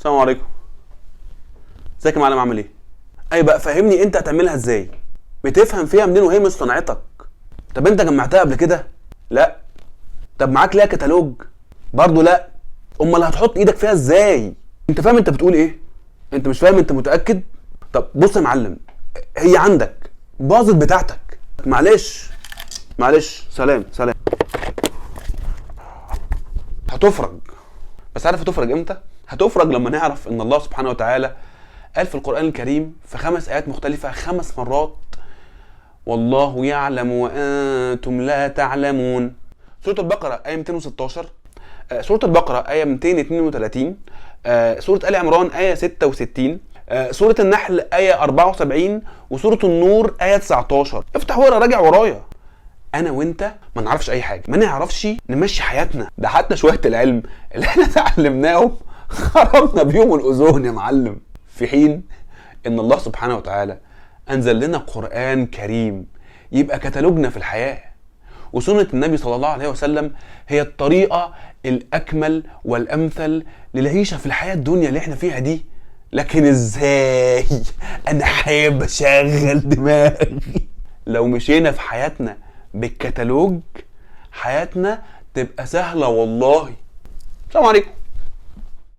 السلام عليكم. ازيك يا معلم، عامل ايه؟ اي بقى فهمني انت هتعملها ازاي؟ بتفهم فيها منين وهي مش صنعتك؟ طب انت جمعتها قبل كده؟ لا. طب معاك ليها كتالوج؟ برضه لا. امال هتحط ايدك فيها ازاي؟ انت فاهم انت بتقول ايه؟ انت مش فاهم؟ انت متاكد؟ طب بص يا معلم، هي عندك باظت بتاعتك، معلش معلش، سلام سلام. هتفرج، بس عارف هتفرج امتى؟ هتفرج لما نعرف ان الله سبحانه وتعالى قال في القرآن الكريم في 5 آيات مختلفة 5 مرات: والله يعلم وأنتم لا تعلمون. سورة البقرة آية 216، سورة البقرة آية 232، سورة آل عمران آية 66، سورة النحل آية 74، وسورة النور آية 19. افتح ورا، راجع ورايا. انا وانت ما نعرفش اي حاجة، ما نعرفش نمشي حياتنا، ده حتى شوية العلم اللي احنا اتعلمناهم خربنا بيهم الاوزون يا معلم. في حين ان الله سبحانه وتعالى انزل لنا قران كريم يبقى كتالوجنا في الحياة، وسنة النبي صلى الله عليه وسلم هي الطريقة الاكمل والامثل للعيشه في الحياة الدنيا اللي احنا فيها دي. لكن ازاي؟ انا حابب اشغل دماغي. لو مشينا في حياتنا بالكتالوج حياتنا تبقى سهلة والله. السلام عليكم.